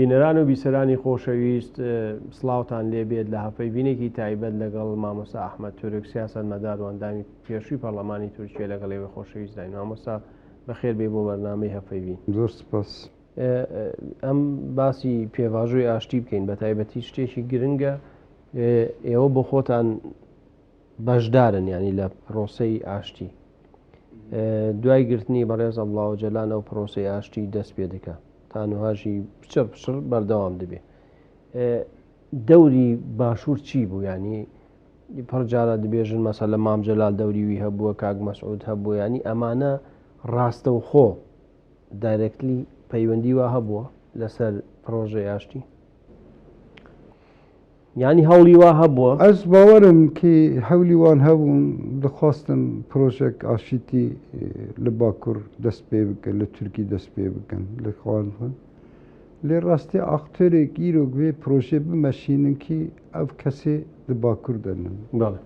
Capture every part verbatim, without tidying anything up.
بینەران و بیسەرانی خۆشەویست، ئە، سڵاوتان لێ بێت لە هەفەیڤینێکی تایبەت لەگەڵ مامۆستا ئەحمەد تورک، سیاسەتمەدار و ئەندامی پێشووی پەرلەمانی تورکیە لەگەڵ ئێوە خۆشەویست داین. مامۆستا بەخێر بێ بۆ بەرنامەی هەفەیڤین. زۆر سپاس. ئە، ئە، ئەم باسی پێڤاژۆی ئاشتی بکەین، بە تایبەتی شتێکی گرنگە. ئێ، ئێوە بۆ خۆتان بەشدارن، یعنی لە پرۆسەی ئاشتی. ئێ، دوای گرتنی بەڕێز عەبدوڵا ئۆجەلان ئەو پرۆسەی ئاشتی دەست پێ دەکا. تا نوهاژی پچڕ پچڕ بەردەوام دەبێ. ئێ، دەوری باشوور چی بوو؟ یعنی پڕ جارە دەبێژن مەسەلەن مام جەلال دەوری وی هەبووە، کاک مەسعود هەبووە. یعنی ئەمانە ڕاستەوخۆ دایرێکتلی پەیوەندی وا هەبووە لەسەر پرۆژەی ئاشتی؟ یعنی هەوڵی وا هەبووە؟ Ez bawerim ki hewlî wan hebûn, dixwastin projek aşîtî, e, li Bakur dest pê bikin, li Tirkî dest pê bikin, li xwan xwe. Lê rastî aktorêk îro vê projê bimeşînin ki ev kesê di Bakur de nin. Belê.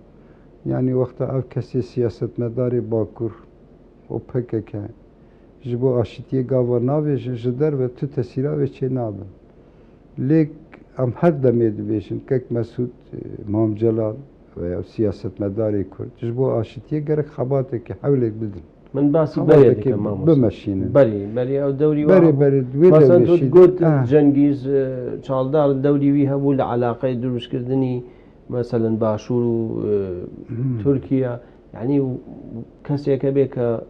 Yanî wexta ev kesê siyasetmedarê Bakur û P K K ji bo aşitiyê gava navêjin, ji derve tu tesîra wê çê nabin. Lê em her demê dibêjin, Kek Mesûd, e, Mam Celal veya siyasetmedarê Kurd ji bo aşitiyê gerek xebateke hewlêk bidin. Min basî berê Xebateke dikim, mamoste. Bimeşînin. Berê, berê ew dewrî wa Berê, hebû. Berê, wê Mesela dewrê tu şî-, got, ah. Cengîz, e, Çaldar dewrî wî hebû li eleqeyê dirûşkirdinî, meselen, Başûr û, e, Hmm. Tirkiye. Yanî, keseke bê ke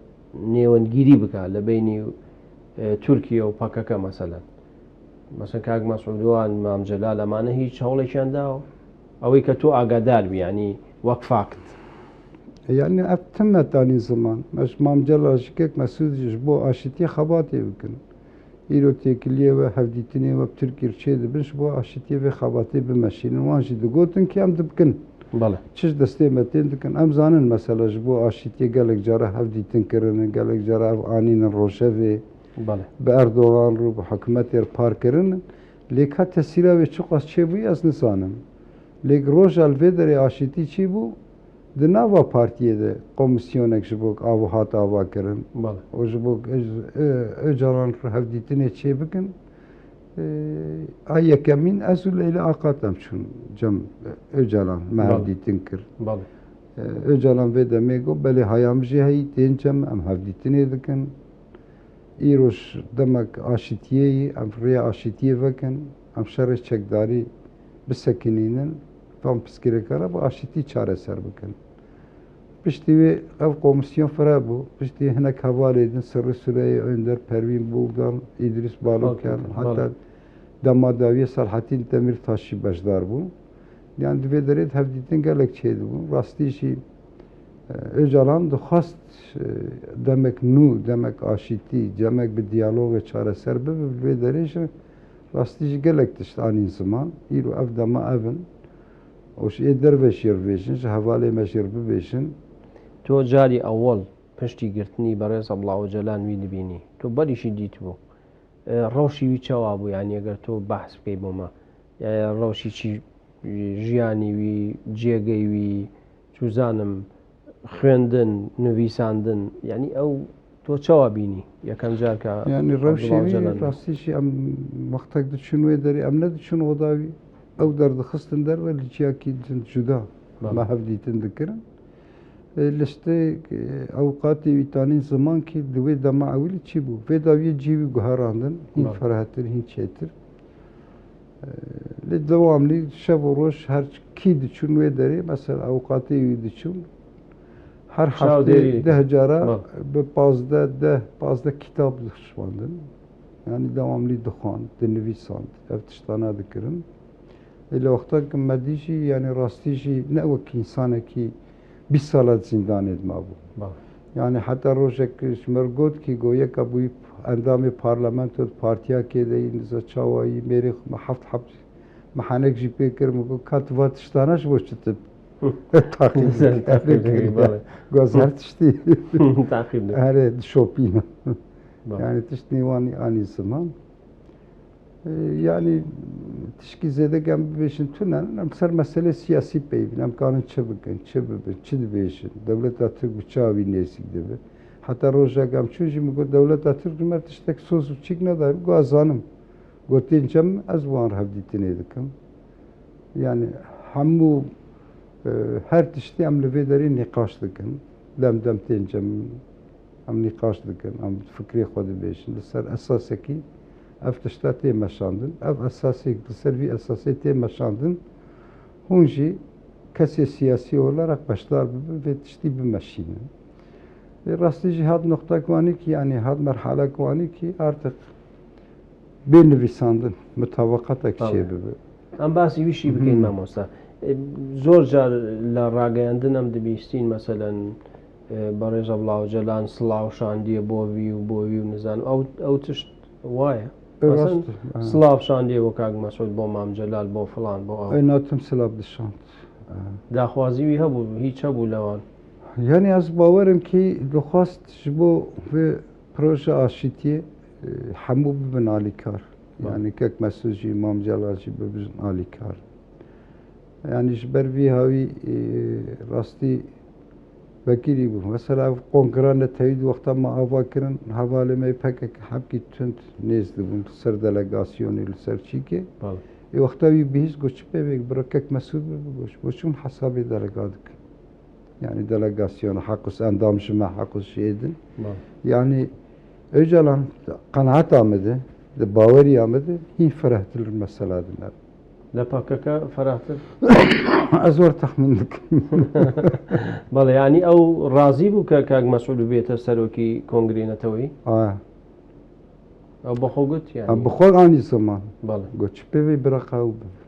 nêwengîrî bike li beynî, e, Tirkiye û P K K, meselen. Mesela, Kak Mesûd wan, Mam Celal, emane hiç hewlekî dawa? Ew ê ke tu agadar bî, yanî wek fakt. Yanî ev tim me tanî ziman. Me ji Mam Celal, ji Kek Mesûd ji bo aşitiyê xebatê bikin. Îro têkiliyê we, hevdîtinê we bi Tirkî re çê dibin, ji bo aşitiyê vê xebatê bimeşînin. Wan jî digotin ki em dibikin. Bale. Çi ji destê me tên dikin. Em zanin mesela ji bo aşitiyê gelek cara hevdîtin kirinin, gelek cara ev anînin rojevê. Bale. Bi Erdogan re, bi hikûmetê re par kirinin. Lê ka tesîra wê çiqas çêbûyî ez nizanim. Lê roja li vê derê aşitî çêbû, di nava partiyê de komisyonek ji bo ava hat ava kirin. Bale. Û ji bo Öz-, Ö-, Öcalan re hevdîtinê çê bikin. Ê, a yekemîn ez û Leyla Akat em çûn cem Öcalan, me Bale. Hevdîtin kir. Bale. Ê, Öcalan vê demê got, belê haya min jî heyî, tên cem em hevdîtinê dikin. Îroj demek aşitiyê yî, em rêya aşitiyê vekin, em şerê çekdarî bisekinînin, van pirsgirêkan re bi aşitî çareser bikin. Piştî wê ev komisyon fire bû, piştî hinek hevalê din, Sirrî Sureyê, Önder Pervîn, Bogdan, Îdrîs Balokyan, Balokyan, heta bale. Dema dawiyê Selhetîn Demîrtaş jî beşdar bû. Yan di vê derê de hevdîtin gelek çêdibû. Rastî jî, e, Öcalan dixwest, e, demek nû, demek aşîtî, demek bi diyalogê çareser bibe, bi vê derê jî rastî jî gelek tişt anîn ziman. Îro ev dema ev in. Û ji ê derve jî re bibêjin, ji hevalê me jî re bibêjin. Tu carî ewil piştî girtinî berêz Abdullah Ocalan wî dibînî. Tu berî jî dîtibû. E, rewşî wî çawa bû? Yanî eger tu behs bikey bo me, e, rewşî çi, jiyanî wî, cêgey wî, çû zanim, xwendin, nivîsandin, yanî ew tu çawa bînî? Yekem carka Yanî rewşê Abdullah wî Ocalan. Rastî jî em wextek diçûn wê derê, em nediçûn oda wî. Ew derdixistin derve li ciyakî din cuda. Bale. Me hevdîtin dikirin. E, listê, e, ewqatê wî tanîn ziman kî di wê dema ewilî çi bû? Vê dawiyê cî wî guherandin, hîn Bale. Ferehtir, hîn çêtir. E, lê dewamlî şev û roj her kî diçûn wê derê, mesela ewqatê wî diçûn. Her heftê deh cara Bale. Bi pazdeh, deh, pazdeh kitab dişwandin. Yanî dewamlî dixwand, dinivîsand. Ev tiştana dikirin. Ê, li wexta ku me dî jî, yanî rastî jî ne wek însanekî bîst sala di zîndanê de mabû. Bale. Yanî heta rojek ji me re got kî, got, yeka bûyî endamê parlamento di partiyakê de yî, niza çawa yî, mêrê xwe me heft heb mehanek jî pê kir, min got, ka tu va tiştana ji bo çi tu taqîb Taqîb dikî, dikî, bale. Got, her tiştî Taqîb dikî. Here dişopîne. Bale. Yanî tiştî wan anî ziman. E, yanî tişkî zêde em bibêjin tune, em ser meselê siyasî peyvîn, em karin çi bikin, çi bibin, çi dibêjin, dewleta Tirk bi çawa wî nêzîk dibe. Heta rojek em çûn jî min got, dewleta Tirk ji me tiştek soz û çîk nedaye, min got, ez zanim. Gotên cem, ez wan hevdîtinê dikim. Yani hemû, e, her tiştî em li vê derê nîqaş dikin. Dem dem tên cem, em nîqaş dikin, em fikrê xwe dibêjin. Li ser esasekî ev tişta tê meşandin. Ev esasê, li ser vî esasê tê meşandin. Hûn jî kesê siyasî olarak beşdar bibin, vê tiştî bimeşînin. Lê rastî jî hat noqtek wanî kî, yanî hat merhalek wanî kî artık bê nivîsandin, mutawaqatek Tabii. çêbibe. Em basî wî şî bikin Hı. mamosta. E, zor car li rageyandin em dibîstîn, meselen, e, Barêza Blaw Celan silav şandiye bo vî û bo vî û nizanim. Ew, ew tişt waye. E, Meselen, rast, e. silav şandiye bo Kak Mesûd, bo Mam Celal, bo filan, bo ew. E, natim silav dişand. E. Daxwazî wî hebû, hîç hebû lewan. Yani ez bawerim ki dixwast ji bo vê proje aşîtiyê, e, hemû bibin alîkar. Ba. Yani Kek Mesûd jî, Mam Celal jî bibin alîkar. Yani ji ber vî hawî, e, rastî vekirî bû. Mesela ev kongre netewî di wexta me ava kirin, hevalê me P K K hemkî tund nêz dibûn li ser delegasyonê, li ser çîkê. Bale. Ê wexta wî bihîst got, çi pê vê bira Kek Mesûd bibe, got, bo çi hûn hesabê delega dikin? Yani delegasyona heqûs endam ji me, heqûs ji ê din. Bale. Yani Ocalan qenaeta min de, di baweriya min de hîn ferehtir li mesela dinerin. Li P K K ferehtir? Ez wer texmîn dikim. Bale, yani ew razî bû ke Kak Mesûd bibête serokî Kongrê Neteweyî? Aya. Ew bi xwe got, yani? Em bi xwe anî ziman. Bale. Got, çi pê vê bira qew bibe.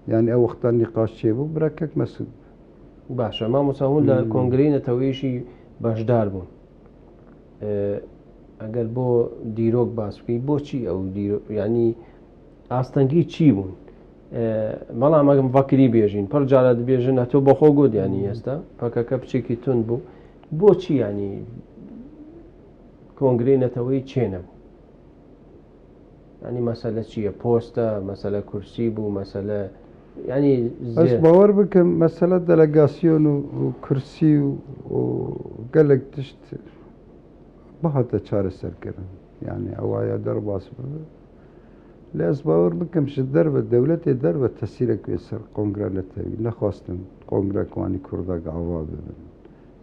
Yani ew wexta nîqaş çêbû, bira Kek Mesûd. Baş e. Mamosta, hûn li Hmm. Kongreyê Neteweyî jî beşdar bûn. E, eger bo dîrok bas bikî, boçî ew dîrok, yani astengî çî bûn? E, bela em vekirî bêjîn, pir cara dibêjin, heto bo xwe got, yani Hmm. êsta P K K piçekî tund bû. Boçî, yani Kongreyê Neteweyî çênebû? Yani mesele çi ye? Post e, mesele kursî bû, mesele, yani Ez zê- bawer bikim, mesele delegasyon û, û kursî û, û gelek tişt bihate çareserkirin. Yani ewaya derbas bibe. Lê ez bawer bikim, ji derve, dewletê derve tesîrek wê ser kongre netewî. Nexwastin kongre kiwanî Kurda ava bibin.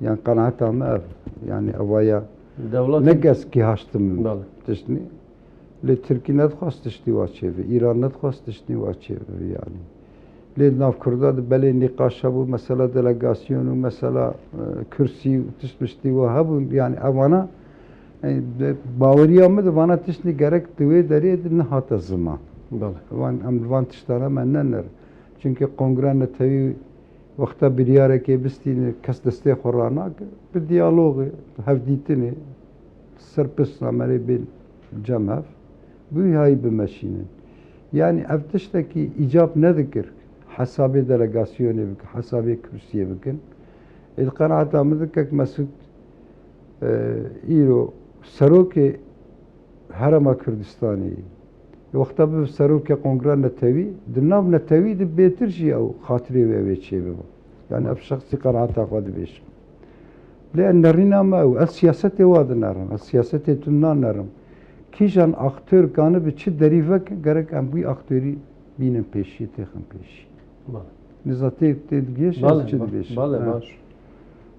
Yan qenaeta me ev. Yani ewaya Dewlet ne kes kî haştimin Bale. tiştnî. Lê Tirkî nedixwast tiştî wa çêbe, Îran nedixwast tiştî wa çêbe yani. Lê di nav Kurda de belê nîqaş hebû, mesela delegasyon û mesela, e, kursî û tişt miştî wa hebûn. Yani evana, e, de, baweriya min de vana tiştî gerek di wê derê de nehate ziman. Bale. Van, em li van tiştana me nener. Çünkü kongre netewî Wexta biryarekê bistîne, kes destê xwe ranake, bi diyalogê, bi hevdîtinê, ser pirsnamerê bên cem hev, bi wî hayî bimeşînin. Yani ev tiştekî îcab nedikir, hesabê delegasyonê bikin, hesabê kursiyê bikin. Ê di qenaeta min de Kek Mesûd, e, îro serokê Herêma Kurdistanê ye. Wexta bibe serokê Kongra Netewî, di nav netewî de bêtir jî ew xatirê wê wê çêbibe. Yani ev şexsî qenaeta xwe dibêjim. Lê nerîna me ew, ez siyasetê wa dinerim, ez siyasetê tund nanerim. Kîjan aktor kanibe çi derî veke, gerek em wî aktorî bînin pêşiyê, têxin pêşî. Bale. Nizam tê, tê digihêjin, Bale, çi ba-, dibêjin? bale, Ha. baş.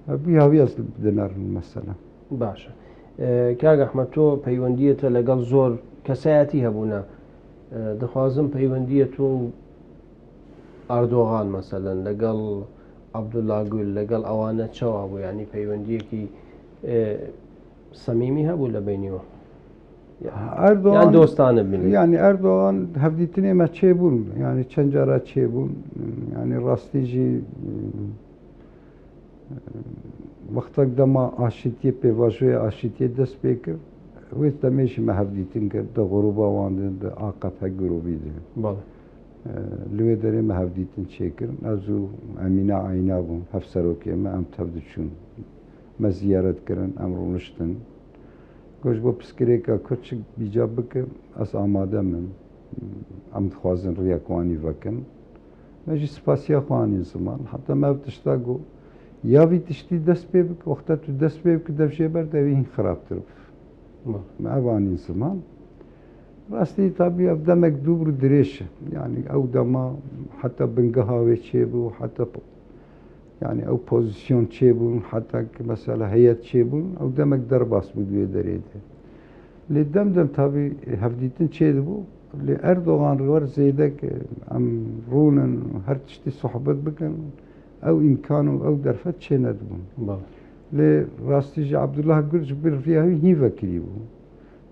Ha, bi hawî ez dinerim mesela. Baş e. E, Kak Ehmed, to peywendiyê te legal zor kesayetî hebûne. E, dixwazim peywendiyê to û Erdogan, meselen, legal Abdullah Gül, legal ewane çawa bû? Yani peywendiyekî, e, semîmî hebû li beynî we? Ya-, Erdogan, yan dostane bîne? Yani Erdogan hevdîtinê me çêbûn, yani çend cara çêbûn, yani rastî jî, e, wextek dema aşîtiyê, pêvajoya aşîtiyê dest pê kir, wê demê jî me hevdîtin kir, di grûba wan de, di A K P grûbî de. Bale. E, li wê derê me hevdîtin çêkirin. Ez û Emîne Ayna bûn, hevserokê me, em tev diçûn. Me ziyaret kirin, em rûniştin. Got, ji bo pirsgirêka Kurd çi bîca bike, ez amade me. Em dixwazin rêya kiwanî vekin. Me jî spasiya xwe anîn ziman. Heta me ev tişta got, ya vî tiştî dest pê bike, wexta tu dest pê bike, dev jê berde, ew ê hîn xirabtir bibe. Bale. Me ev anîn ziman. Rastî tabî ev demek dûr û dirêj e. Yanî ew dema heta bingeha wê çêbû, heta po-, yanî ew pozîsyon çêbûn, heta ki mesela heyet çêbûn, ew demek derbas bû di wê derê de. Lê dem dem tabî hevdîtin çêdibû. Lê Erdogan wer zêdek em rûnin, her tiştî sohbet bikin, ew îmkan û ew derfet çênedibûn. Belê. Lê rastî jî Abdullah Gül ji ber vî hîn vekirî bû.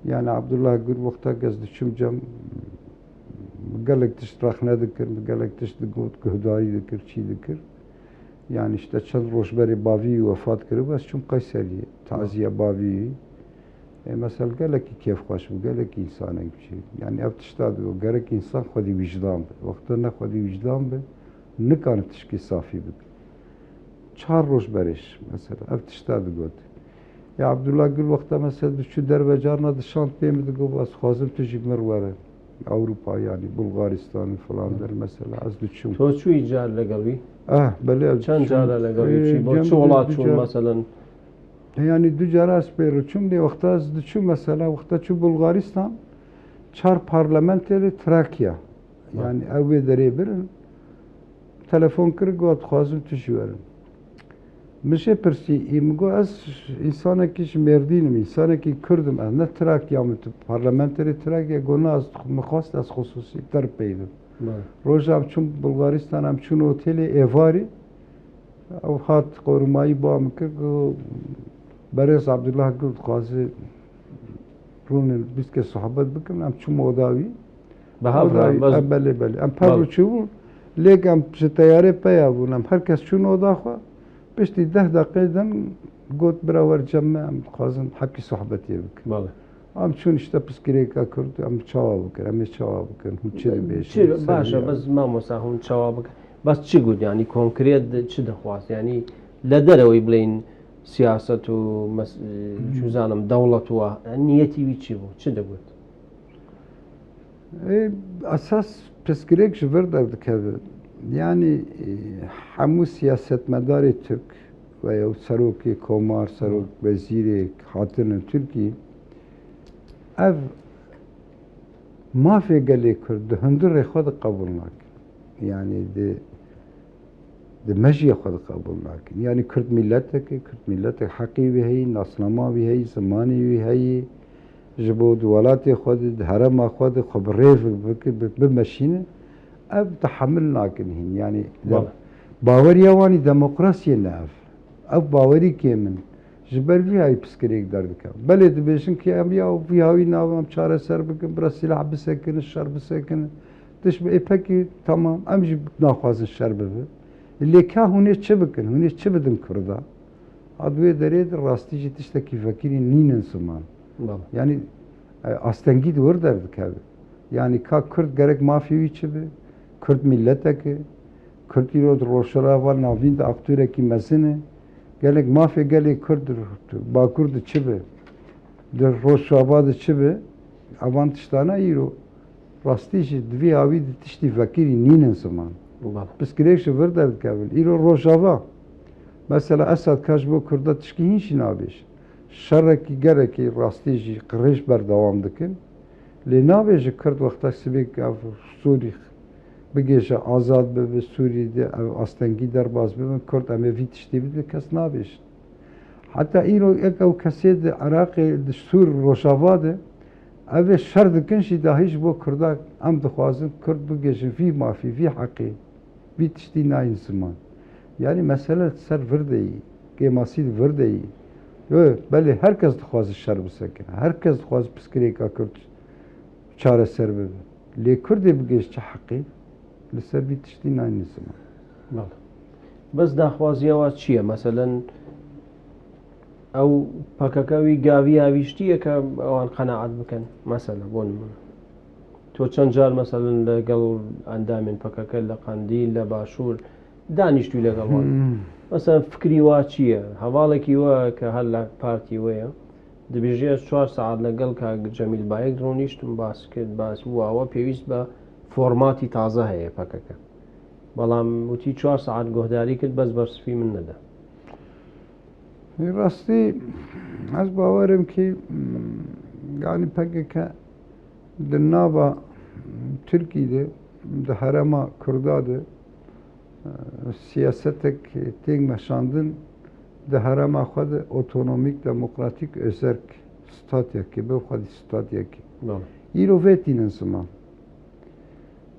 Yani Abdullah Gül wexta ez diçûm cem, gelek tişt rexne dikir, gelek tişt digot, guhdarî dikir, çî dikir. Yani işte çend roj berê bavî wî wefat kiribû, ez çûm Qeyseriyê, taziya bavî wî. E, mesela gelekî kêfxweş bû, gelekî însanek biçî. Yani ev tişta digot, gerek însan xwedî wîjdan be. Wexta ne xwedî wîjdan be, nikane tişkî safî bike. Çar roj berê jî, mesela, ev tişta digot. Ya Abdullah Gül wexta, mesela, diçû derve carna dişand pê min digot, "Ez dixwazim tu jî mir were." Ewropa, yani Bulgaristan falan der, mesela, ez diçûm. To çûyî car legal wî? Ah, belê, ez Çend diçûm. Cara legal wî Ee, çûyî? Bo çi welat çûn, meselen? Yani du cara ez pê re çûm, lê wexta ez diçûm, mesela, wexta çû Bulgaristan, çar parlamentê li Trakya. Yani ew wê derê birin. Telefon kir, got, "Dixwazim tu jî werin." Min jê pirsî, î min got, "Ez însanekî ji Mêrdîn im, însanekî Kurd im, ez ne Trakya me." Tu parlamenterê Trakya got, "Na, ez, min xwest ez xusûsî te re peyvim." Belê. Roja em çûn Bulgaristan, em çûn otelê êvarî, ew hat qorumayî ba min kir, got, "Berêz Abdullah Gül dixwaze rûnin bîst kes sohbet bikin." Em çûm oda wî. Bi hev Oda re, wî, bes em belê, belê. Em per Belê. Rû çûbûn. Lêk em ji teyarê peya bûn. Em her kes çûn oda xwe. Piştî deh deqê din got, "Bira wer cem me, em dixwazin hepkî sohbetê bikin." Belê. Em çûn işte piskirêka Kurd, em çawa bikin, em ê çawa bikin, hûn çi dibêjin, Çi, ser baş e, ya. Bes mamosta hûn çawa bikin. Bes çi got, yani konkret çi dixwast? Yani le derewî bilên siyaset û mes-, çi zanim dewlet û wa, yani niyetî wî çi bû? Çi digot? Ê, esas pirsgirêk ji vir derdikeve. Yanî, e, hemû siyasetmedarê Tirk veya serokê komar, serok wezîrê hatine Tirkî, ev mafê gelê Kurd di hundirê xwe de qebûl nakin. Yanî di di mejiyê xwe de qebûl nakin. Yanî Kurd mîletek e, Kurd mîletek heqê wî heyî, nasnama wî heyî, zimanê wî heyî, ji bo di welatê xwe de, di herêma xwe de xwe bi rê ve bike, bi, bimeşîne, ev tehemil nakin hîn. Yanî de-, Belê. Baweriya wan î demokrasiyê ne ev. Ev bawerî kêm in. Ji ber vî hawî pirsgirêk derdikevin. Belê dibêjin ki em ya vî hawî navê em çareser bikin, bira sîlah bisekinin, şer bisekinin. Tişt bi ê pekî, tamam, em jî naxwazin şer bibe. Lê ka hûn ê çi bikin? Hûn ê çi bidin Kurda? A di wê derê de rastî jî tiştekî vekirî nînin ziman. Belê. Yanî, e, astengî di wir derdikeve. Yanî ka Kurd gerek mafê wî çi be? Kurd mîletek e. Kurd îro di Rojava Navîn de aktorekî mezin e. Gelek mafê gelê Kurd di Bakur de çi be? Di Rojava de çi be? Evan tiştana îro rastî jî di vî hawî de tiştî vekirî nînin ziman. Belê. Pirsgirêk ji vir derdikevin. Îro Rojava. Mesela Esad ka ji bo Kurda tişkî hîn jî nabêjin. Şerekî gerekî rastî jî qirêj berdewam dikin. Lê nabêje Kurd wexta sibê ev Sûrî bigêje azad bibe, Sûrî de ev astengî derbas bibe, Kurd em ê vî tiştî bidin, kes nabêje. Heta îro yek ew kesê di Iraqê, di Sûr, Rojava de, ev ê şer dikin jî dahî ji bo Kurda em dixwazin Kurd bigêjin vî mafî, vî heqê. Vî tiştî nayîn ziman. Yanî mesele ser vir de yî, kêmasî di vir de yî. Yo, belê her kes dixwaze şer bisekine. Her kes dixwaze pirsgirêka Kurd çareser bibe. Lê Kurdê bigêj çi heqî? Li ser vî tiştî nayîn ziman. Belê. Bes daxwaziya we çi ye? Meselen, Ew P K K wî gavî avîştiye ke ewan qenaet bikin. Mesela, bo nimûne. To çend car, meselen, li gel endamên P K K li Qendîl, li Başûr danîştû li gel wan. Hmm. Mesela, fikrî wa çi ye? Hevalekî we ke her li partî we ye, dibêje, ez çar saet li gel Kak Cemîl Bayek rûniştim, bas kir, bas bû, awa pêwîst be formatî taze heye P K K. Belam witî çar saet guhdarî kir, bes bersivî min nede. Rastî, ez bawer im ki, mm, yanî P K K Di nava Tirkî de, di herêma Kurda de, e, siyasetek têk meşandin, di herêma xwe de otonomîk, demokratîk, özerk statiyekê, bi xwe de statiyekê. Bale. Îro vê tînin ziman.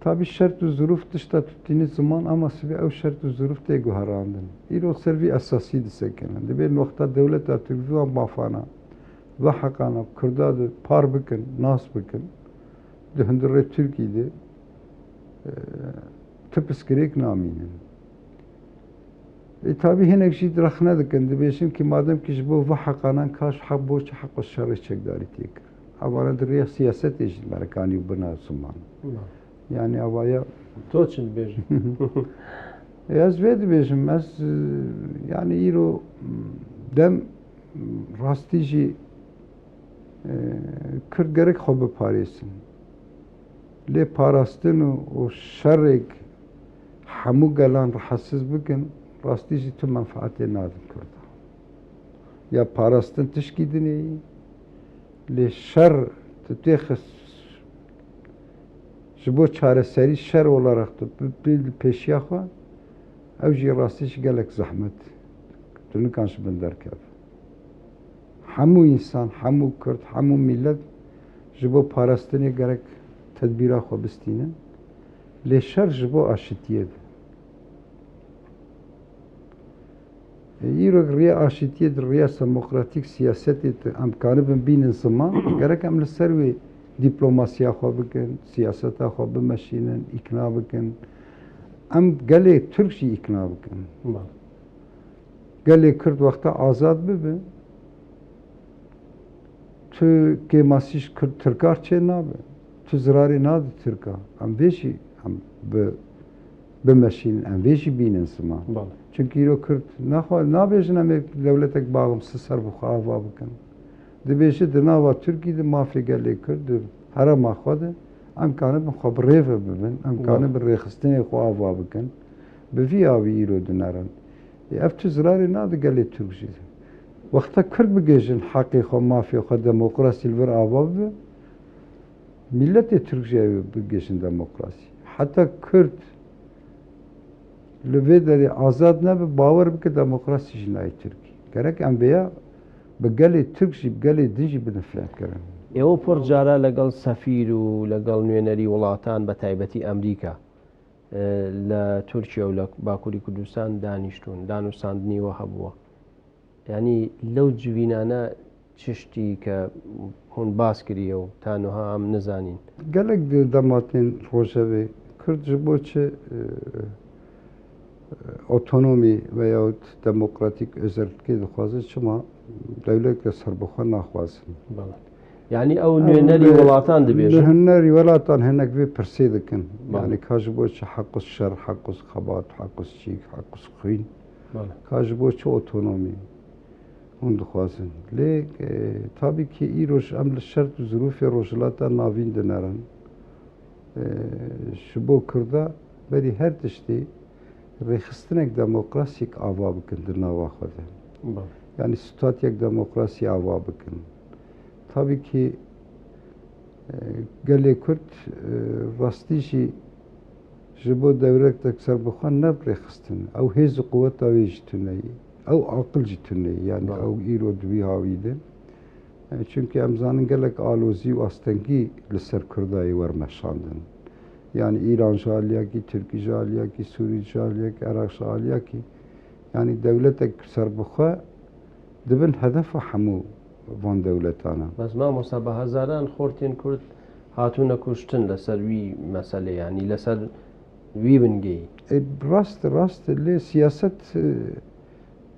Tabî şert û zirûf tişta tu tînî ziman, ama sibê ew şert û zirûf tê guherandin. Îro ser vî esasî disekinin. Dibê wexta dewleta Tirk vî wan mafana, vî heqana Kurda de par bikin, nas bikin, di hundirê Tirkî de, e, ti pirsgirêk namînin. Ê, tabî hinek jî rexne dikin, dibêjin ki madem ki ji bo vî heqanan kaş heq bo çi heq û şerê çekdarî tê kir. Evana di rêya siyasetê jî merikanî û bina ziman. Yanî avaya To çi dibêjî? Ê, ez vê dibêjim, ez, e, yanî îro, m, dem, m, rastî jî, e, Kurd gerek xwe biparêzin. Lê parastin û, û şerêk hemû gelan rehetsiz bikin, rastî jî tu menfaetê nadin Kurdan. Ya parastin tişkî dinê yî, lê şer tu têxist ji bo çareserî şer olarak tu bi, bi pêşiya xwe, ew jî rastî jî gelek zehmet. Tu nikan ji bin derkeve. Hemû însan, hemû Kurd, hemû milet ji bo parastinê gerek tedbîra xwe bistînin. Lê şer ji bo aşitiyê be. Îro rêya aşitiyê di rêya demokratîk siyasetê de em karibin bînin ziman, gerek em li ser wê dîplomasiya xwe bikin, siyaseta xwe bimeşînin, îkna bikin. Em gelê Tirk jî îkna bikin. Bale. Gelê Kurd wexta azad bibe, tu kêmasî ji Kurd Tirkar çê nabe. Tu zirarê nade Tirka. Em vê jî em bi, bimeşînin, em vê jî bînin ziman. Bale. Çunkî îro Kurd naxwe nabêjin em ê dewletek baximsiz ser bi xwe ava bikin. Dibêje di nava Tirkî de mafê gelê Kurd di herêma xwe de em kanibin xwe bi rê ve bibin, em Bale. kanibin rêxistinê xwe ava bikin. Bi vî awî îro dinerin. Ê, ev tu zirarê nade gelê Tirk jî. Wexta Kurd bigihêjin heqê xwe, mafê xwe, demokrasî li vir ava bibe, miletê Tirk jî ew ê bigihêjin demokrasî. Heta Kurd li vê derê azad nebe, bawer bike demokrasî jî nayê Tirkî. Gerek em vêya bi gelê Tirk jî, bi gelê din jî bidin fêmkirin. ئێوە پڕ جارە لەگەڵ سەفیر و لەگەڵ نوێنەری وڵاتان، بە تایبەتی ئەمریکا، لە تورکیا و لە باکووری کوردستان دانیشتوون، دانوستاندنی وە هەبووە. یعنی لەو جوینانە چشتی کە هون باس کریە و تا نوها ئەم نزانین. Gelek di dematên rojevê Kurd ji bo çi, e, otonomî veyahut demokratîk özerklikê dixwazin, çima dewleke serbixwe naxwazin? Bale. یعنی ئەو Ew نوێنەری li, وڵاتان li دەبێژن. Hunerî welatan hinek vê pirsê dikin. Bale. Yanî ka ji bo çi heqûs şer, heqûs xebat, heqûs çîk, heqûs xwîn. Bale. Ka ji bo çi otonomî hûn dixwazin? Lê, e, tabî ki îroj em li şert û zirûfê Rojhilata Navîn dinerin. E, ji bo Kurda berî her tiştî rêxistinek demokrasîk ava bikin di nava xwe de. Bale. Yanî statiyek demokrasî ava bikin. Tabî ki, e, gelê Kurd, e, rastî jî ji bo dewletek serbixwe ne rêxistin. Ew hêz û quweta wê jî tune ye. Ew aqil jî tune ye. Yanî Bale. ew îro di wî hawî de. E, çunkî em zanin gelek alozî û astengî li ser Kurda yê wer meşandin. Yanî Îran ji aliyakî, Tirkî ji aliyakî, Sûrî ji aliyakî, Iraq ji aliyakî. Yanî dewletek serbixwe dibin hedefa hemû van dewletan e. بەس مامۆستا، بە هەزاران خۆر تێن کورد هاتوونە کوشتن لەسەر وی مەسەلەی، یعنی لەسەر وی بنگەی. E, rast, rast, lê siyaset, e,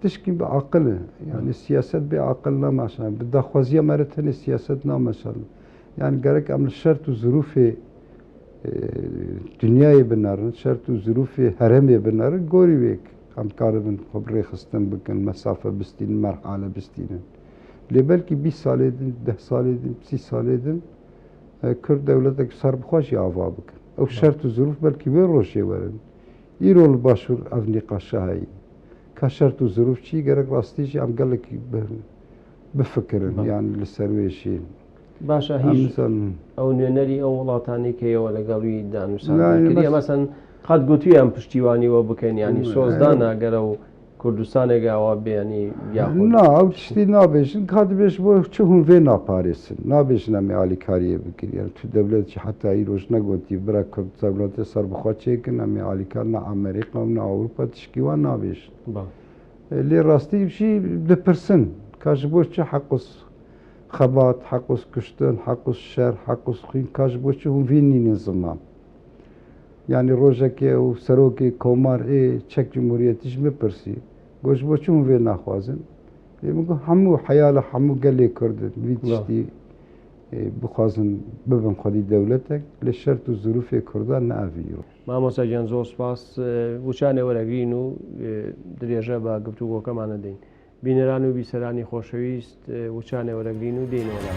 tişkî bi aqil e. Yanî Hı. siyaset bê aqil nameşan. Bi daxwaziya me re tenê siyaset nameşan. Yanî gerek em li şert û zirûfê, e, dinyayê binerin, şert û zirûfê herêmê binerin, gorî wê em karibin xwe bi rêxistin bikin, mesafe bistînin, merhale bistînin. Lê belkî bîst salê din, deh salê din, sî salê din, e, Kurd dewletek serbixwe jî ava bikin. Ew Hı. şert û zirûf belkî wê rojê werin. Îro li Başûr ev nîqaşa heyî. Ka şert û zirûf çi, gerek rastî jî em gelekî bi-, bifikirin, Bale. yan li ser wê jî. باشە، هیچ ئەو نوێنەری ئەو وڵاتانی کە ئێوە لەگەڵ وی دانوساندن کردیە، مەسەن، قەت گوتویان پشتیوانی وە بکەین، یانی سۆزدانە گەر ئەو کوردستانێک ئاوا بێ، ینی یاخود نا، ئەو تشتی نابێژن، کا دبێژ بۆ چ هون vê naparêsin. Nabêjin em ê alîkariyê bikin. Yani tu dewlet jî heta îroj negotî bira Kurd dewletê serbixwe çêkin, em ê alîkar ne Amerîka û ne Ewropa tişkî wan nabêjin. Ba. E, lê rastî jî dipirsin, ka ji bo çi heqûs xebat, heqûs kuştin, heqûs şer, heqûs xwîn, ka ji bo çi hûn vî nînin ziman? Yani rojekê û serokê komar ê çek cumhuriyetî ji min pirsî, got, ji bo çi hûn vê naxwazin? Lê min got, hemû heyala hemû gelê Kurd in, vî tiştî, e, bixwazin bibin xwedî dewletek, lê şert û zirûfê Kurdan ne ev îro. Mamosta Can, zor spas. E, وچانێ وەرەگرین و، e, درێژە بە گفتوگۆکەمانە دەین. بینەران و بیسەرانی خۆشەویست، e, وچانێ وەرەگرین و دێنەوە.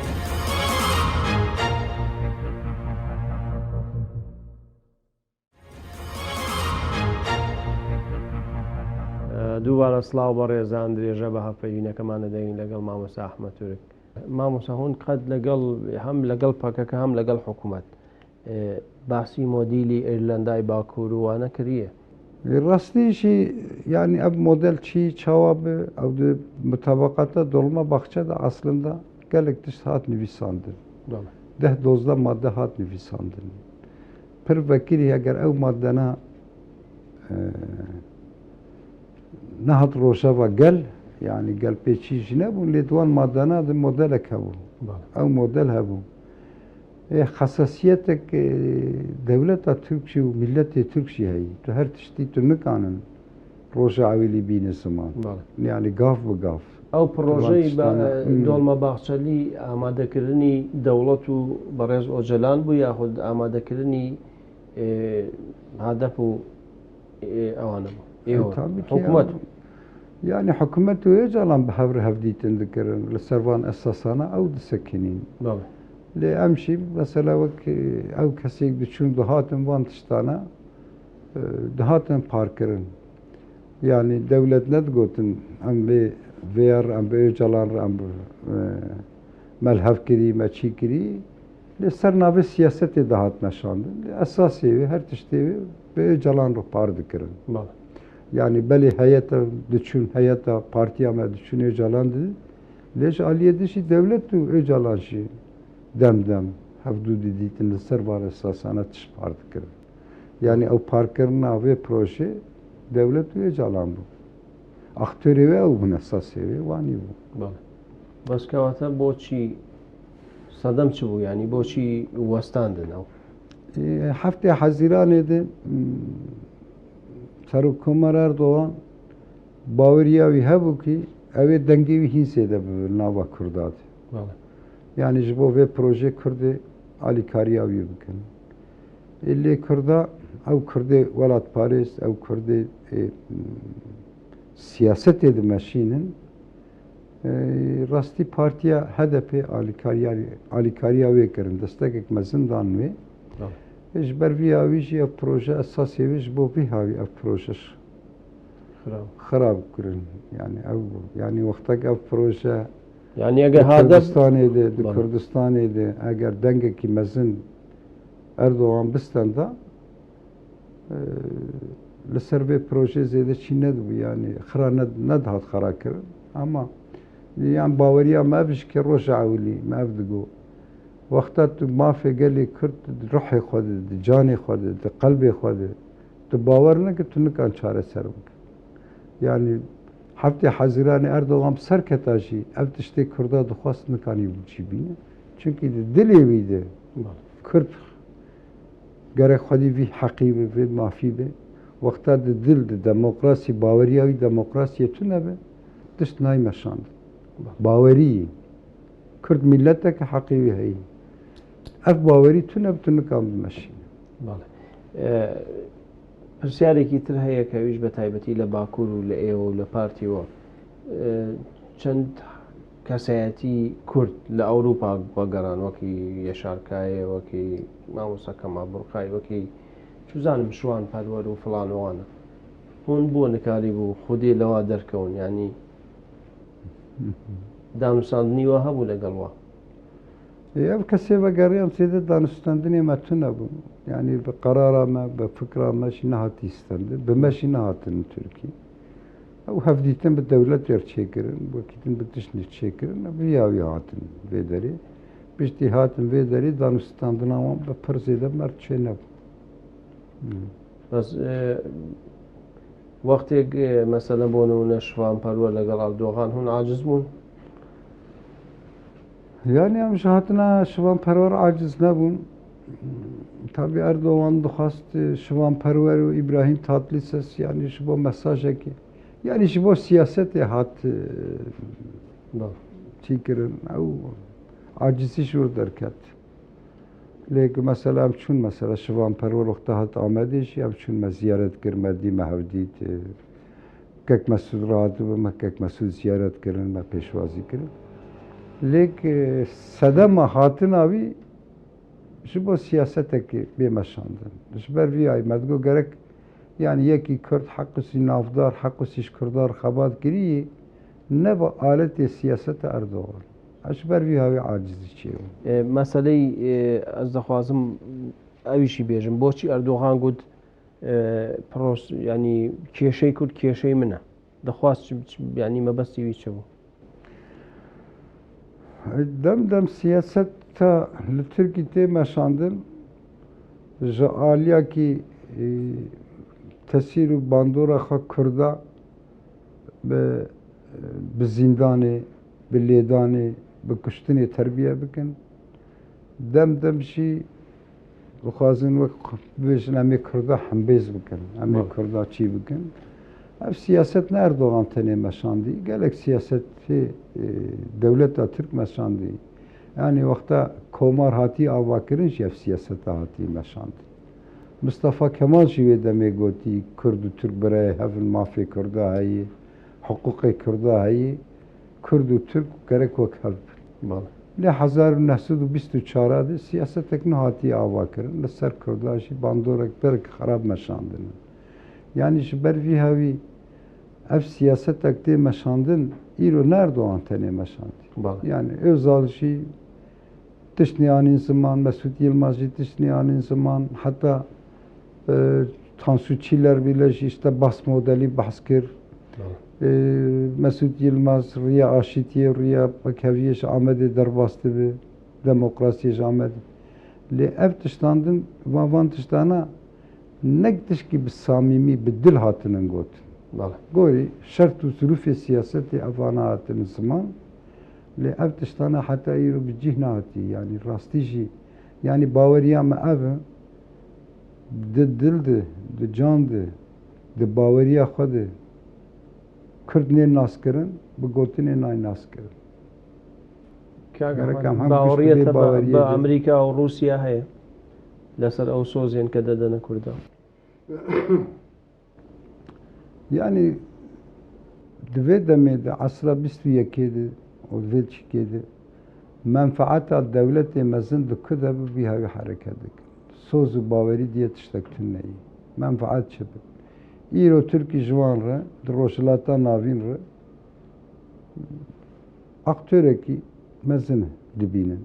دووبارە سڵاو بەڕێزان، درێژە بە هەڤپەیوینەکەمان دەدەین لەگەڵ مامۆستا ئەحمەد تورک. مامۆستا، هون قەت لەگەڵ، هەم لەگەڵ پەکەکە، هەم لەگەڵ حکوومەت، ئێ، باسی مۆدیلی ئێرلەندای باکوور و وانە کریە؟ Rastî jî, yanî ev model çî çawa bi, ew di mutabaqata Dolmabahçe de aslında gelek tişt hat nivîsandin. Deh dozdeh madde hat nivîsandin. Pir vekirî eger ew maddena, e, nehat rojeva gel, yanî gelpêçî jî nebûn, lê di wan maddena de modelek hebû. Ew model hebû. Ê, xesasiyetek, e, dewleta Tirk jî û miletê Tirk jî heyî. Tu her tiştî tu nikanin roja ewilî bîne ziman. Bale. Yani gav bi gav. Ew projeyî Dolmabahçelî amadekirinî dewlet û berêz Ocalan bû, yaxud amadekirinî, e, HADEP û, e, ewan bû? E, Êwa, tabii ki hikûmet ya. Bû. Yani hikûmet û Ocalan bi hev re hevdîtin dikirin. Li ser van esasana ew disekinîn. Bale. Lê em jî mesela wek, e, ew kesêk diçûn dihatin van tiştana, e, dihatin parkirin. Yani dewlet nedigotin, em vê, vê yer, em bi Ocalan re, em bi, e, me li hev kirî, me çî kirî. Lê ser navê siyasetê dihat meşandin. Lê esasê wê, her tiştê wê bi Ocalan re par dikirin. Bale. Yani belê heyeta diçûn, heyeta partiya me diçûn Ocalan didin. Lê ji aliyê din jî dewlet û Ocalan jî dem dem hevdû didîtin, li ser van esasana tişt par dikirin. Yani ew parkirina vê projê dewlet û Ocalan bû. Aktorê wê ew bûn, esasê wê wanî bû. Bale. Bes kewate boçî sedem çi bû? Yani boçî westandin ew? Ê, heftê Hezîranê de, m, Serokkomar Erdogan baweriya wî hebû ku ew ê dengê wî hîn zêde bibe li nava Kurda de. Bale. Yani ji bo vê projê Kurdê alîkariya wî bikin. Ê lê Kurda, ew Kurdê welatparêz, ew Kurdê, ê, siyasetê dimeşînin. Ê, rastî partiya HDP alîkariya, alîkariya wê kirin, destekek mezin dan wê. Tamam. Ê, ji ber vî hawî jî ev proje, esasê wê ji bo vî hawî ev proje ş-, Xirab. Xirab kirin. Yani ev, yani wextek ev proje Yani eger di HDP Kurdistanê de, di Bale. Kurdistanê de eger dengekî mezin Erdogan bistenda, e, li ser vê projeyê zêde çî nedibû, yani xira ne, nedihat xera kirin. Ama yan baweriya me ev jî ke roja ewilî me ev digo. Wexta tu mafê gelê Kurd di ruhê xwe de, di canê xwe de, di qelbê xwe de, tu bawer neke, tu nikan çareser bike. Yani heftê Hezîranê Erdogan bi ser keta jî ev tiştê Kurda dixwest nikanî cî bîne. Çunkî di dilê wî de Kurd gerek xwedî vî heqî be, vê mafî be. Wexta di dil de demokrasî, baweriya wî demokrasiyê tune be, tişt nayê meşandin. Bawerî yê. Kurd mileteke heqî wî heyî. Ev bawerî tune bi, tu nikan bimeşîne. Bale. E, pirsyarێکی تر هەیە کە ئەویش بە تایبەتی لە باکوور و لە ئێوە و لە پارتی وە، ئێ، چەند کەسایەتی کورد لە ئەوروپا وەگەڕان، وەکی یەشار کایێ، وەکی مامۆستا کەمال بورقای، وەکی چوزانم شوان پەروەر و فڵان و وانە. هون بۆ نکاری بوو خودێ لەوا دەرکەون، یعنی دانوساندنی وە هەبوو لەگەڵ وە؟ Ê, ev kesê vegeriyan zêde danûstendinê me tune bûn. Yanî bi qerara me, bi fikra me jî nehatî stendin. Bi me jî nehatin Tirkî. Ew hevdîtin bi dewletê re çêkirin, wekî din bi tiştî çêkirin. Ev vî hawî hatin vê derê. Piştî hatin vê derê danûstendina wan bi pir zêde merd çênebû. Hmm. Bes, e, wextê, e, meselen bo nimûne Şivan Perwer legal Erdogan hûn aciz bûn? Yani em ji hatina Şivan Perwer aciz nebûn. Tabii Erdogan dixwest, e, Şivan Perwer û İbrahim Tatlıses, yani ji bo mesajekê, yani ji bo siyasetê hat, e, Doğru. çêkirin. Ew acizî ji wir derket. Lê ku mesela em çûn, mesela Şivan Perwer wexta hat Amedê jî, em çûn me ziyaret kir, me dî, me hev dît. Kek Mesûd rahatibû, me Kek Mesûd ziyaret kirin, me pêşwazî kirin. Lê ku sedema hatina wî ji bo siyasetekê bê meşandin. Ji ber vî yayî me digot gerek, yani yekî Kurd heqûsî navdar, heqûsî ji Kurdan re xebat kirî, nebe aletê siyaseta Erdogan. Ji ber vî hawî acizî çêbû. E, meseleyî, e, ez dixwazim ew jî bêjim. Boçî Erdogan got, e, pros-, yanî kêşey Kurd kêşey min e. Dixwast çi, çi, yanî mebestî wî çi bû? Dem dem siyaseta li Tirkî tê meşandin, ji aliyakî, e, tesîr û bandora xwe Kurda bi, bi zîndanê, bi lêdanê, bi kuştinê terbiye bikin. Dem dem jî dixwazin wek bibêjin, em ê Kurda hembêz bikin, em ê Kurda çî bikin. Ev siyaset ne Erdogan tenê meşandî, gelek siyasetê, e, dewleta Tirk meşandî. Yani wexta Komar hatî avakirin jî ev siyaseta hatî meşandî. Mistefa Kemal jî wê demê gotî, Kurd û Tirk birayê hev in, mafê Kurda heye, hiqûqê Kurda heye, Kurd û Tirk gerek wek hev bin. Bale. Lê hezar û neh sed û bîst û çar de siyasetek nehatiye avakirin, li ser Kurda jî bandorek berek xerab meşandin. Yani ji ber vî hawî ev siyasetek tê meşandin, îro ne Erdogan tenê meşandî. Bale. Yani Özal jî tiştnê anîn ziman, Mesûd Yilmaz jî tiştnê anîn ziman, heta, e, Tansu Çiller bile jî işte Bas modelî behs kir. Doğru. E, Mesûd Yilmaz riya aşîtiyê, riya wekheviyê ji Amedê derbas dibe, demokrasiyê ji Amedê. Lê ev tiştandin, van, van tiştana ne tişkî bi samîmî, bi dil hatinin gotin. Bale. Gorî şert û zirûfê siyasetê evana hatinin ziman. Lê ev tiştane heta îro bi cih nehatî. Yanî rastî jî, yanî baweriya me ev e, di dil de, di can de, di baweriya xwe de Kurd nên naskirin, bi gotinê nayê naskirin. Kak Gerek Ehmed, em hem baweriyê pişt vê te bi, baweriyê bi de Amerîka û Rûsya heye leser ew sozên ke dedene Kurdan? Yani di vê demê de, esra bîst û yekê de û di vê çîkê de menfaeta dewletê mezin di ku de bi vî hawî hereket dikin. Soz û bawerî diye tiştek tune ye. Menfaet çi bi? Îro Tirkî ji wan re, di Rojhilata Navîn re aktorekî mezin dibînin.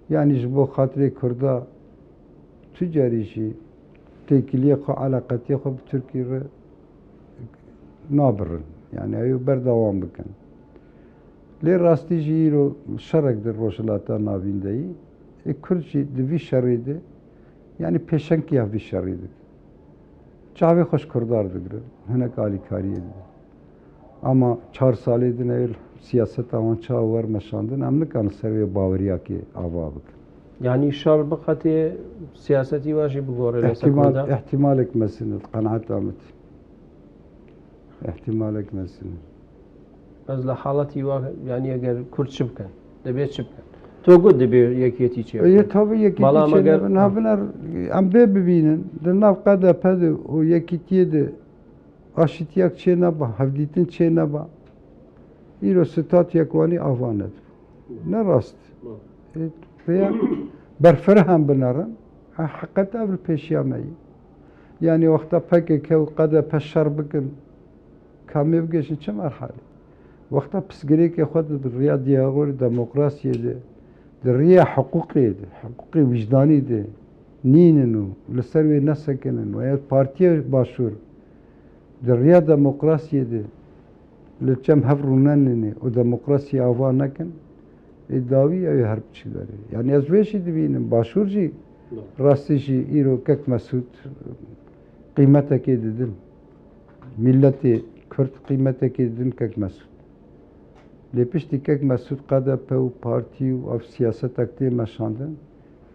Yanî ji bo xatirê Kurda tu carî jî têkiliyê xwe, eleqetiyê xwe bi Tirkî re nabirin. Yanî ew berdewam bikin. Lê rastî jî îro şerek di Rojhilata Navîn de yî. Ê Kurd jî di vî şerî de, yanî pêşengiya vî şerî dike. Çavê xwe ji Kurdan digirin, hinek alîkariyê didin. Ama çar salê din ew siyaseta wan çawa wer meşandin, em nikarin ser wê baweriyakê ava bikin. Yanî şer biqetê siyasetî we jî bigore li ser Kurdan? Îhtimal, îhtimalek mezin e, qenaeta min tê. Îhtimalek mezin e. Ez li haletî wa, yanî eger Kurd çi bikin? Dibê çi bikin? To got dibê yekîtî çê bikin. Yê tabi yekîtî çê nebin. Ha, biner, em bê bibînin. Di nav K D P de û yekîtiyê de aşîtiyak çê neba, hevdîtin çê neba. Îro statuyek wanî ava nedibû. Ne rast. Ê, vêya berfireh em binerin. Ha, heqet ev li pêşiya me yî. Yanî wexta P K K û K D P şer bikin, ka em ê bigihîjin çi merhelê? Wexta pirsgirêkê xwe di riya diyalogê, demokrasiyê de, di riya hiqûqê de, hiqûqê wijdanî de nînin û li ser wê nesekinin, weya partiyê başûr di riya demokrasiyê de li cem hev rûnenine û demokrasiyê ava nekin, ê dawî ew ê her biçî berê. Yanî ez vê jî dibînim, başûr jî rastî jî îro kek Mesûd qîmetekê didin. Miletê Kurd qîmetekê didin kek Mesûd. Lê piştî kek Mesûd K D P û partî û ev siyasetek tê meşandin,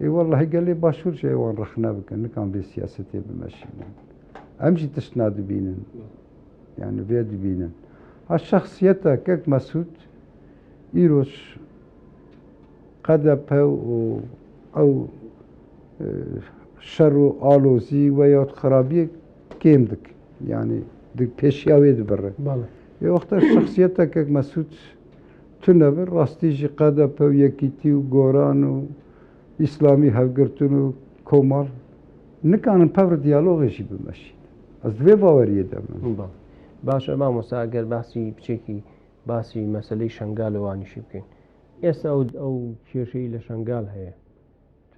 ê wellahî gelê başûr jî ê wan rexne bikin, nikan vê siyasetê bimeşînin. Em jî tiştna dibînin. Yani vê dibînin. Ha şexsiyeta kek Mesûd îroj K D P û ew, e, şer û alozî veyahut xirabiyê kêm dikin. Yani di pêşiya wê dibire. Bale. Ê wexta şexsiyeta kek Mesûd tune bi, rastî jî K D P û Yekîtî û Goran û Îslamî Hevgirtin û Komal nikanin pevr diyalogê jî bimeşînin. Ez di vê baweriyê de me. Ba-, baş e mamosta, eger behsî piçekî basî meseleyê Şengal û anî jî bikin. Êsta ew, ew kêşeyî li Şengal heye.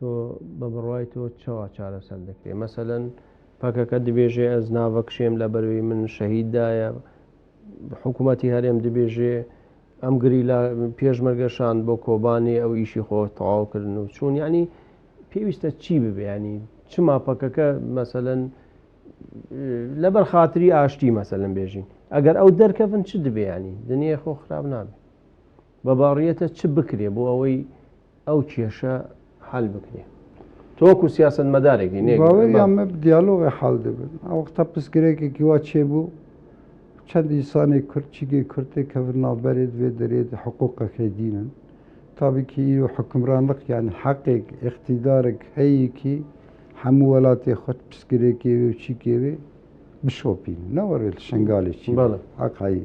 To bi birayê to çawa çareser dikirê? Meselen, P K K dibêje, ez navek şêm li ber wê min şehîd daye. Hikûmetî herêm dibêje, em gerîla pêşmerge şand bo Kobanê, ew îşî xwe tewaw kirin û çûn. Yanî pêwîst e çi bibe? Yanî çima P K K, meselen, e, li ber xatirî aştî, meselen, bêjin? Eger ew derkevin, çi dibe? Yanî dinyayê xwe xirab nabe? Bi baweriyê te çi bikirê bo ewey ew kêşe hel bikirê? Tu wekû siyasetmedarekî, nê? Baweriya me bi diyalogê hel dibin. Ew wexta pirsgirêkekî wa çêbû, çend însanê Kurd, çîkê Kurd tê kevin navberê di vê derê de hiqûqek hêdînin. Tabî kî îro hukimranlik, yani heqek, îqtîdarek heye kî hemû welatê xwe pirsgirêkê wê û çîkê wê bişopînin. Ne were li Şengalê çî. Bele. Heq heye.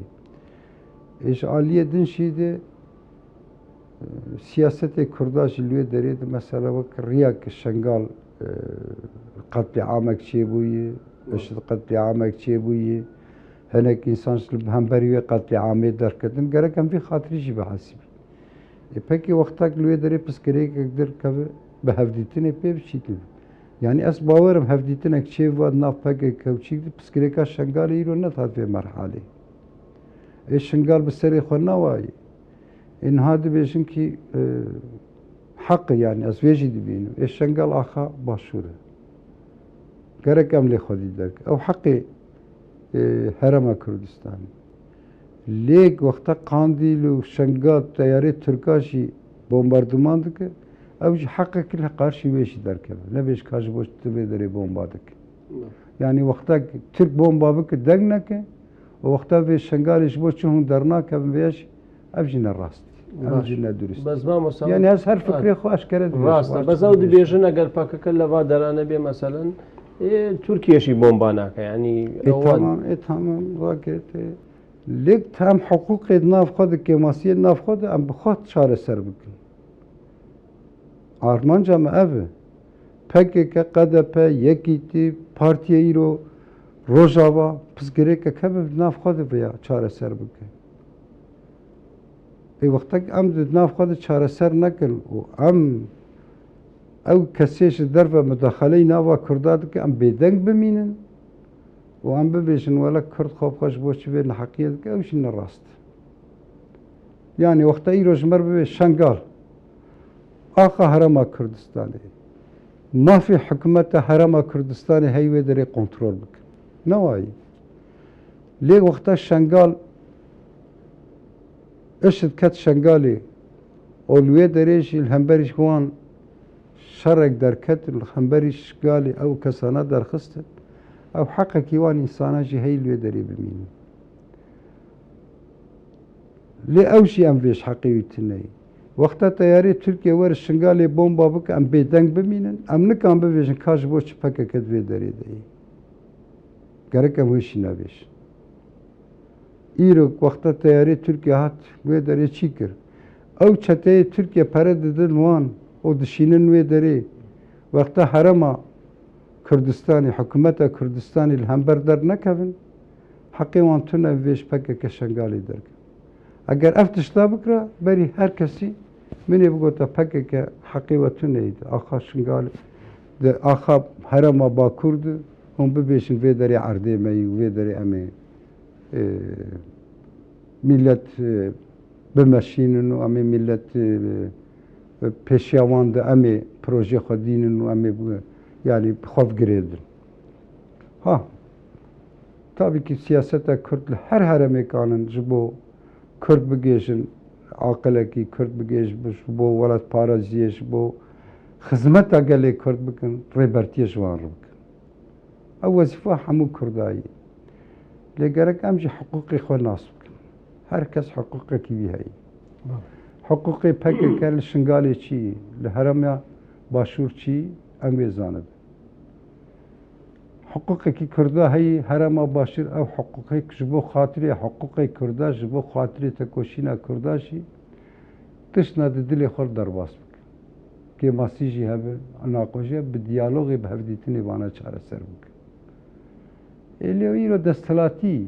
Ê ji aliyê din jî de, e, siyasetê Kurda jî li wê derê de mesela wek riya ki Şengal, e, qetlîamek çêbûyî, IŞİD qetlîamek çêbûyî, hinek însan ji li hemberî wê qetlîamê derketin. Gerek em vî xatirî jî bihesibîn. Ê pekî wextek li wê derê pirsgirêkek derkeve, bi hevdîtinê pê biçîtin. Yanî ez bawer im hevdîtinek çêbiba di nav P K K û çîk de, pirsgirêka Şengalê îro nehat vê merhalê. Ê Şingal bi serê xwe nawayê. Ê niha dibêjin kî, e, heq e, yanî ez vê jî dibînim. Ê Şengal axa Başûr e. Gerek em lê xwedî derkin. Ew heqê, e, Herêma Kurdistanê. Lê wexta Qandîl û Şengal teyarê Tirka jî bombarduman dike, ew jî heqekî li qarşî wê jî derkeve. Nebêj ka ji bo tu vê derê bomba dike. Yanî wexta Tirk bomba bike, deng neke, û wexta vê Şengalê ji bo çi hûn dernakevin vê jî, ev jî ne rast. Ev jî ne durist. Bes mamosta, yanî ez her fikrê xwe eşkere dibêjim. Rast e. Bes ew dibêjin, eger P K K leva derane bê, meselen, ê, Tirkiye jî bomba nake. Yanî, ê, tamam, ê, tamam, raket, ê. Lê em hiqûqê di nav xwe de, kêmasiyê di nav xwe de, em bi xwe çareser bikin. Armanca me ev e. P K K, K D P, Yekîtî, partiyê îro Rojava, pirsgirêkek hebe di nav xwe de vêya çareser bike. Ê wextek em di nav xwe de çareser nekin û em ew kesê ji derve mudaxeleyî nava Kurda dike, em bêdeng bimînin û em bibêjin, wele Kurd xwe bi xwe ji bo çi vê neheqiyê dike, ew jî ne rast e. Yanî wexta îro ji me re bibê Şengal, axa Herêma Kurdistanê, mafê hikûmeta Herêma Kurdistanê hey wê derê kontrol bikin. Ne wayî. Lê wexta Şengal, IŞİD ket Şengalê û li wê derê jî li hemberî wan şerek derket, li hemberî Şengalê ew kesana derxistin, ew heqekî wan însana jî hey li wê derê bimînin. Lê ew jî em vê ji heqê wî tune ye. Wexta teyarê Tirkiye were Şingalê bomba bike, em bêdeng bimînin, em nikan bibêjin ka ji bo çi P K K di vê derê de ye. Gerek em wê jî nebêjin. Îro wexta teyarê Tirkiye hat wê derê çi kir? Ew çeteyê Tirkiye pere didin wan û dişînin wê derê. Wexta Herêma Kurdistanê, hikûmeta Kurdistanê li hember dernekevin, heqê wan tune vê ji P K K Şengalê derkevin. Eger ev tişta bikira, berî her kesî Min ê bigota P K K heqê we tune ye. Axa Şingalê, di axa herêma Bakur de, hûn bibêjin vê derê erdê me yî û vê derê em ê, e, millet, e, bimeşînin û em ê millet, e, e, pêşiya wan de em ê projeyê xwe dînin û em ê bi, yanî bi xwe bigirêdin. Ha, tabî ki siyaseta Kurd li her herêmê kanin ji bo Kurd bigêjin, aqilekî Kurd bigêjin, ji bo welatparêziyê, ji bo xizmeta gelê Kurd bikin, rêbertiyê ji wan re bikin. Ew wezîfa hemû Kurda ye. Lê gerek em jî hiqûqê xwe nas bikin. Her kes hiqûqekî wî heye. Belê. Hiqûqê P K K li Şingalê çi ye, li herêma Başûr çi ye, em wê zanibin. Hiqûqekî Kurda heye, herêma Başûr ew hiqûqek ji bo xatirê hiqûqê Kurda, ji bo xatirê tekoşîna Kurda jî tiştna di dilê xwe derbas bikin. Kêmasî jî hebe, naqoşî hebe, bi diyalogê, bi hevdîtinê vana çareser bikin. Ê lê îro desthilatî,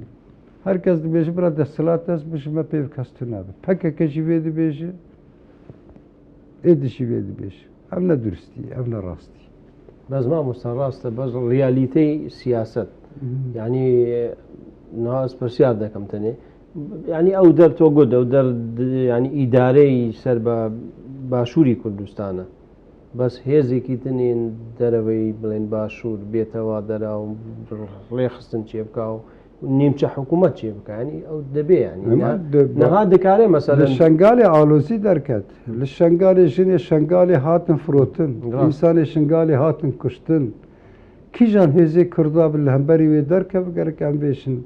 her kes dibêje, bira desthilat ez, bi ji me pê kes tune be. P K K jî vê dibêje, ê dî jî vê dibêje. Ev ne duristî, ev ne rastî. Bes mamosta, rast e, bes realîteyê siyaset. Mhm. Yanî, niha ez pirsiyar dekim tenê. Yanî ew der to got, ew der di-, yanî îdareyî ser be Başûrî Kurdistan e. Bes hêzekî din ên dereveyî, bilên Başûr, bête wa dera û rêxistin çêbika û nîmçe hikûmet çêbika. Yanî ew dibê yanî. Niha, niha dikare mesela. Li Şengalê alozî derket. Li Şengalê jinê Şengalê hatin firotin. Rast. Însanê Şengalê hatin kuştin. Kîjan hêzê Kurda bi li hemberî wê derkeve, gerek em bêjin.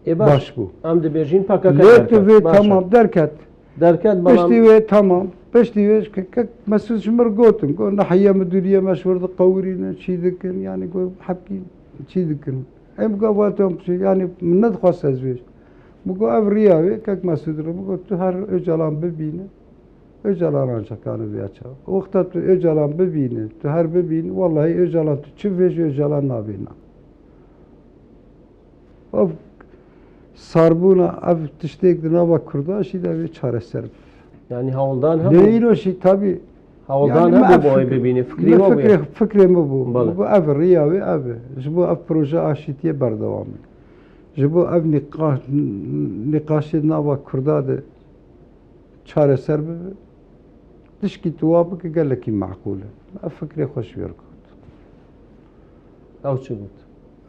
Ê baş. Baş bû. Em dibêjin P K K derket. Lê tu vê tamam derket. Derket, piştî wê tamam. Piştî wê ke-, kek Mesûd ji mir gotin. Got, nehiye midûriye me ji wir diqewirînin, çî dikin, yanî got, hepkî çî dikin. Em gava tam çi, yanî min nedixwest ez vêj. Min got, ev riya wê, kek Mesûd re. Min got, tu her Ocalan bibîne. Ocalan ancak kane vêya çawa. Wexta tu Ocalan bibîne, tu her bibîne, wellahî Ocalan tu çi vêj Ocalan nabêna. Ev sarbûna, ev tiştêk di nava Kurdan jî de vê çareser bibe. Yanî hewldan hebû. Lê îro jî tabî. Hewldan hebû bo wê bibîne, fikrê we bûye. Fikrê, fikrê min bû. Belê. Min got ev riya wê ev e. Ji bo ev proje aşîtiyê berdewam e. Ji bo ev nîqa-, nîqaşê nava Kurda de çareser bibe. Tişkî tu wa bike gelekî meqûl e. Ev fikrê xwe ji wê re got. Ew çi got?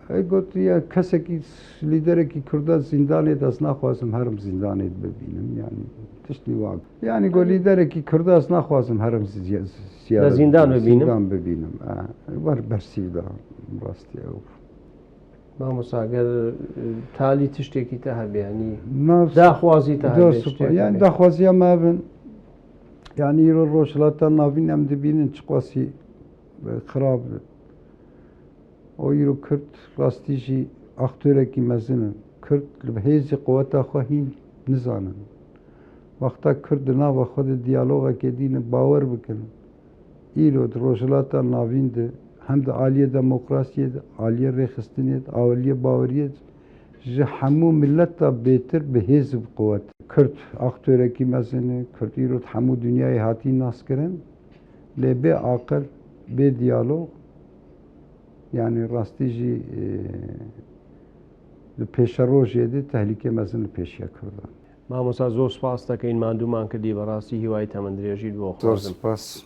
Ey got, ya kesekî, lîderekî Kurda zîndanê de ez naxwazim herim zîndanê de bibînim. Yanî tiştî wa. Yanî got, lîderekî Kurda ez naxwazim herim zi-, zi-, zîndan bibînim. Zîndan bibînim. E, wer bersîv da rastî ew. Mamosta, ger, e, talî tiştekî te hebe, yanî daxwazî te hebe, tiştekî. Yanî daxwaziya me ev in. Yanî îro Rojhilata Navîn em dibînin çiqasî, e, xirab e. O îro Kurd rastî jî aktorekî mezin in. Kurd li hêzî quweta xwe hîn nizanin. Wexta Kurd di nava xwe de diyalogekê dînin, bawer bikin. Îro di Rojhilata Navîn de hem di aliyê demokrasiyê de, aliyê rêxistinê de, aliyê baweriyê de ji hemû mileta bêtir bi hêz û bi quwet. Kurd aktorekî mezin e, Kurd îro di hemû dinyayê hatî naskirin. Lê bê aqil, bê diyalog, yanî rastî jî, e, di pêşerojê de tehlîkê mezin li pêşiya Kurdan. Mamosta, zor spas te kin, mandûman kirdî, bi rastî hîwayî temendrêjî li bo xwazim. Zor spas.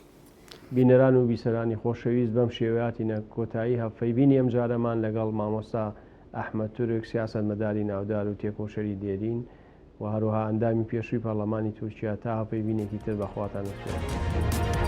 Bîneran û bîseranî xweşewîst, bem şêweyatîne kotayî hevpeyvînî em careman legal mamosta Ehmed Turk, siyasetmedarî navdar û têkoşerî Dêrîn û her wiha endamî pêşûyî Parlemanî Tirkiye, ta hevpeyvînekî tir bexwatan û sor.